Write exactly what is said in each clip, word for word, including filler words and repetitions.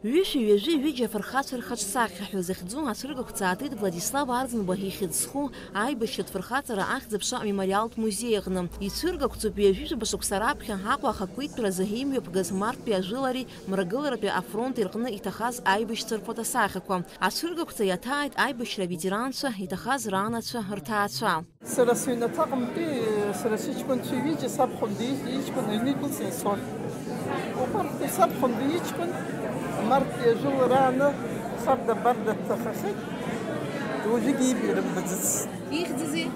Ҩышәи ҩажәи ҩыџьа афырхацәа рхаҿсахьа ҳәа захьӡу ацәыргақәҵа аатит Владислав Арӡынба ихьӡ зху аибашьратә фырхаҵара ахьӡ-аԥша амемориалтә музеи аҟны. Ицәыргақәҵоуп ҩажәижәаба шықәса раԥхьа Аҟәа ахақәиҭтәразы имҩаԥгаз Марттәи ажәылареи Мрагыларатәи афронти рҟны иҭахаз аибашьцәа рфотосахьақәа. Ацәыргақәҵа иаҭааит аибашьра аветеранцәа иҭахаз раанацәа рҭаацәа. Сара сыҩнаҭаҟынтәи, сара сыҷкәынцәа ҩыџьа, сабхәында ижь-, иҷкәын аҩны идәылҵны ицон. Убарҭ сабхәында иҷкәын Марттәи ажәылара ааны харда-барда дҭахахьеит, уажәыгьы ибирымбаӡац. Ихьӡызеи?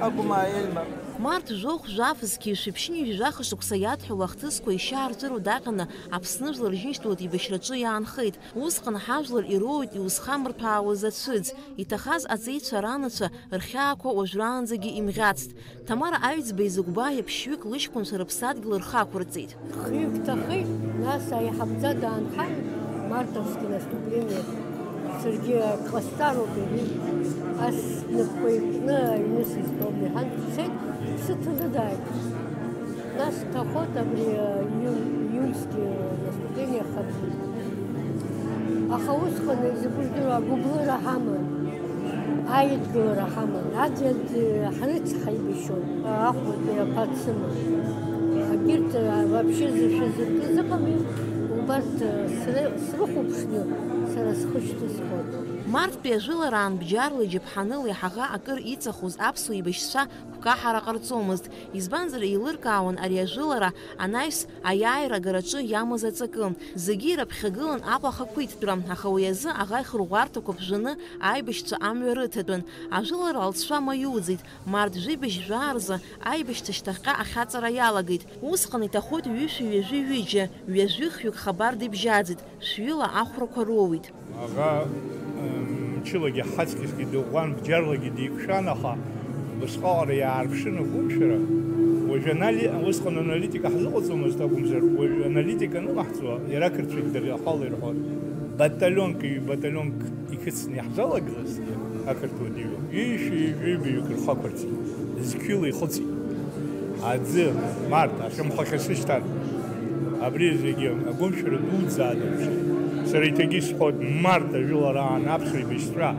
Агәмаа Ельмар. Март жәохә жәаф зқьи шәиԥшьынҩажәи жәаха шықәса иадҳәалоу ахҭысқәа ишьаарҵәыроу даҟьаны Аԥсны жәлар рџьынџьтәылатә еибашьраҿы иаанхеит. Усҟан ҳажәлар ироуеит иузхамырҭәаауаз ацәыӡ, иҭахаз аҵеицәа ранацәа рхьаақәа уажәраанӡагьы имӷьацт. Ҭамара Аҩӡба изыгәбаа ԥшьҩык лыҷкәынцәа рыԥсадгьыл рхы ақәырҵеит. Хҩык ҭахеит, нас аиҳабӡа даанхан, мартовски наступление, саргьы ак ҟасҵароуп, иҳәеит. Ас снапқәа еиқәкны аҩны сызтәом, иҳәан, дцеит, дсыҭаны дааит. Нас дҭахоит абри, а, иу-, иунсгьы наступление хатәы. Аха усҟан, изакәу здыруа, агәыблыра ҳаман, аидгылара ҳаман, аӡәаӡә ҳрыцҳаибашьон, ахәбатәи аԥа дсыман. Егьырҭ, а, вообще зышәа зыркыз ыҟами, убарҭ, а, сры-, срыхәаԥшны сара схы шьҭысхуан. Марттәи ажәылараан бџьарла иџьаԥҳанылеи ҳаӷа акыр иҵахоз аԥсуа еибашьцәа гәкаҳара ҟарҵомызт, избанзар, еилыркаауан ари ажәылара анаҩс аиааира агараҿы иамаз аҵакы. Зегьы ирыԥхьагылан Аҟәа ахақәиҭтәра, аха уи азы аӷа ихырӷәӷәарҭақәа ԥжәаны аибашьцәа амҩа рыҭатәын. Ажәылара алҵшәа маиуӡеит, март жәибжь жәаа рзы аибашьцәа шьҭахьҟа ахьаҵара иалагеит. Усҟан иҭахоит ҩышәи ҩажәи ҩыџьа, ҩажәи хҩык хабар дибжьаӡит, шәҩыла ахәрақәа роуит. Аӷа, м, мчылагьы ҳаҵкьысгьы дыӷәӷәан, бџьарлагьы диқәшәан, аха убысҟаҟара иаарԥшын агәымшәара. Уажәы анали-, усҟан аналитика ҳзыҟаҵомызт акәымзар, уажәы аналитика анылаҳҵо, иара ақырҭцәагь дара ахала ирҳәон. Баталионк, ҩ-баталионк иқәыцны иаҳзалагылазҭгьы, ақырҭуа дыҩуа, ҩышәи ҩажәи ҩбаҩык рхы ақәырҵеит, зқьҩыла ихыҵит. Аӡы, март, ахьымхахьы сышьҭан. Абри зегьы агәымшәара дуӡӡа аадырԥшит. Сара иҭагьы исҳәоит, март ажәылараан аԥсуа еибашьцәа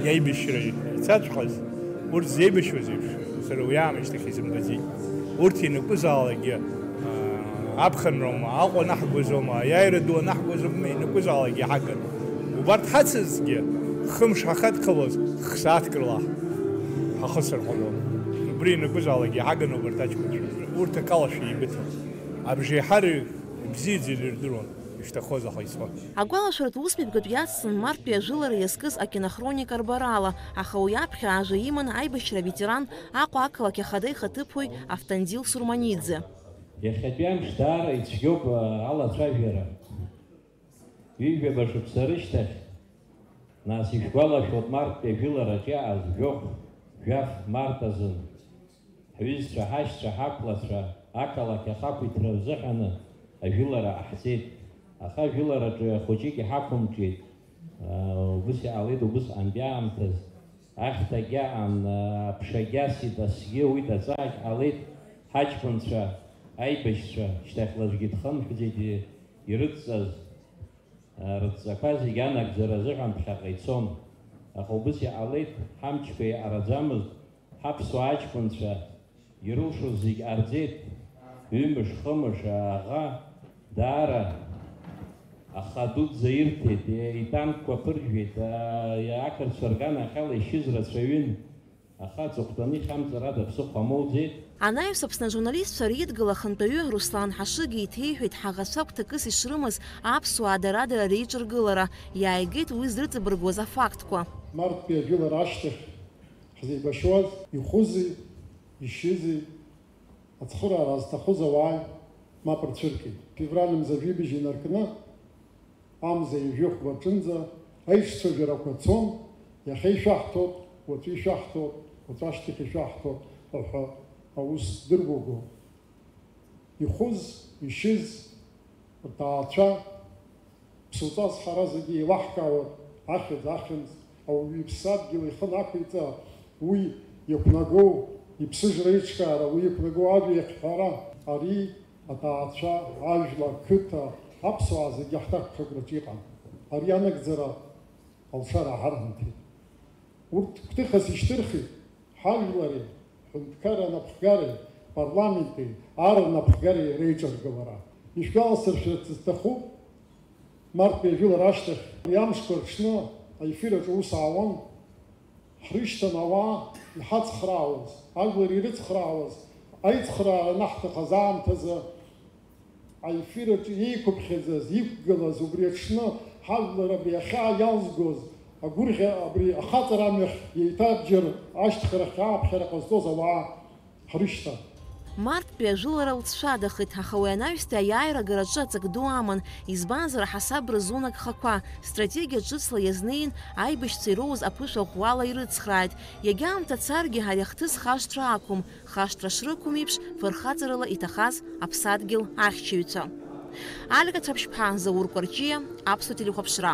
иаибашьра ицаҵәҟьаз, урҭ зеибашьуаз еиԥш, сара уи аамышьҭахь изымбаӡеит. Урҭ ианакәызаалакгьы, аа, аԥхынроума, Аҟәа анаҳгозоума, аиааира ду анаҳгозоума, ианакәызаалакгьы иҳагын. Убарҭ ҳацызҭгьы, хымш ҳахадхалоз, х-сааҭк рыла ҳахысыр ҟалон. Убри ианакәызаалакгьы иҳагын убарҭ аҷкәынцәа. Урҭ акалашәа еибыҭан. Абжеиҳараҩык ибзиаӡаны ирдыруан, ишҭахоз аха ицон. Агәалашәаратә усмҩаԥгатә иацҵан марттәи ажәылара иазкыз акинохроника рбарала, аха уи аԥхьа ажәа иман аибашьра аветеран, Аҟәа ақалақь ахада ихаҭыԥуаҩ Автандил Сурманиӡе. Иахьатәи амш даара ицәгьоуп, а, алацәажәара. Ҩажәаба шықәса рышьҭахь, нас, ишәгәалашәоит, марттәи ажәылараҿ иааз жәохә, жәаф март азын, ҳҩызцәа, ҳашьцәа, ҳақәлацәа ақалақь ахақәиҭра рзыҳәаны ажәылара ҟаҳҵеит. Аха ажәылараҿы ахәыҷык иҳақәымҿиеит. Убыс иҟалеит убысҟантәи аамҭаз. Ахьҭагь аан, аԥша гьасит, асгьы ауит, аҵаагь ҟалеит. Ҳаҷкәынцәа, аибашьцәа, шьҭахьла аӡәгьы дхынҳәӡеит, ирыдҵаз, рыдҵақәа зегь анагӡара азыҳәан ԥхьаҟа ицон. Аха убыс иҟалеит, ҳамчқәа еиҟараӡамызт, ҳаԥсуа аҷкәынцәа ирылшоз зегь ҟарҵеит, ҩымш-хымш ааӷа, даара аха дуӡӡа ирҭеит, итанкқәа ԥыржәеит, ақырҭцәа рганахьала ишьыз рацәаҩын, аха аҵыхәтәаны ихьамҵыр ада ԥсыхәа амоуӡеит. Анаҩс Аԥсны ажурналистцәа реидгыла ахантәаҩы Руслан Ҳашыгьы иҭеиҳәеит ҳаӷацәа гәҭакыс ишрымаз аԥсуаа дара-дара реиҿыргылара, иааигеит уи зрыҵабыргуаз афактқәа. Марттәи ажәылара ашьҭахь ҳзеибашьуаз, ихәызи, ишьызи, ацхыраара зҭахыз ауааи мап рцәыркит. Февраль мза жәибжь инаркны, амза ҩажәи хәба аҿынӡа аиҿцәажәарақәа цон, иахьа ишәаҳҭоит, уаҵәы ишәаҳҭоит, уаҵәашьҭахь ишәаҳҭоит ҳәа аус дыргәагәон. Ихәыз, ишьыз, рҭаацәа, ԥсуаҵас ҳара зегьы еилаҳкаауан, ахьӡ, ахьымӡӷ, ауаҩы иԥсадгьыл ихы нақәиҵа, уи иақәнагоу иԥсыжра аиҿкаара, уи иақәнагоу ажәа иахьҳәара, ари аҭаацәа, ажәла, ақыҭа, аԥсуаа зегьы ҳҭакԥхықәраҿы иҟан. Ари анагӡара алшара ҳарҳәеит. Урҭ гәҭыхас ишьҭырхит ҳажәлари, ҳҳәынҭқарра анапхгареи, парламенти, ар анапхгареи реиҿаргылара. Ишәгәаласыршәарц сҭахуп, марттәи ажәылара ашьҭахь, ари амшқәа рҽны аефир аҿы аус аауан, ҳрышьҭан ауаа иҳацхраауаз, ажәлар ирыцхраауаз, аицхраара анаҳҭахыз аамҭазы, аефир аҿы иеиқәыԥхьаӡаз, иқәгылаз, убри аҽны ҳажәлар абри ахьаа иалзгоз, агәырӷьа абри ахаҵара амҩахь еиҭабџьар ашьҭхарахь ааԥхьара ҟазҵоз ауаа ҳрышьҭан. Марттәи ажәылара лҵшәадахеит, аха уи анаҩстәи аиааира агараҿы аҵак ду аман, избанзар, аҳасаб рызун агхақәа, стратегиа ҿыцла иазнеин, аибашьцәа ироуз аԥышәа ӷәӷәала ирыцхрааит, иагьа аамҭа царгьы ари ахҭыс хашҭра ақәым, хашҭра шрықәым еиԥш, фырхаҵарала иҭахаз аԥсадгьыл ахьчаҩцәа. Алика Цәаԥшьԥҳа, Заур Кәарҷиа, Аԥсуа телехәаԥшра.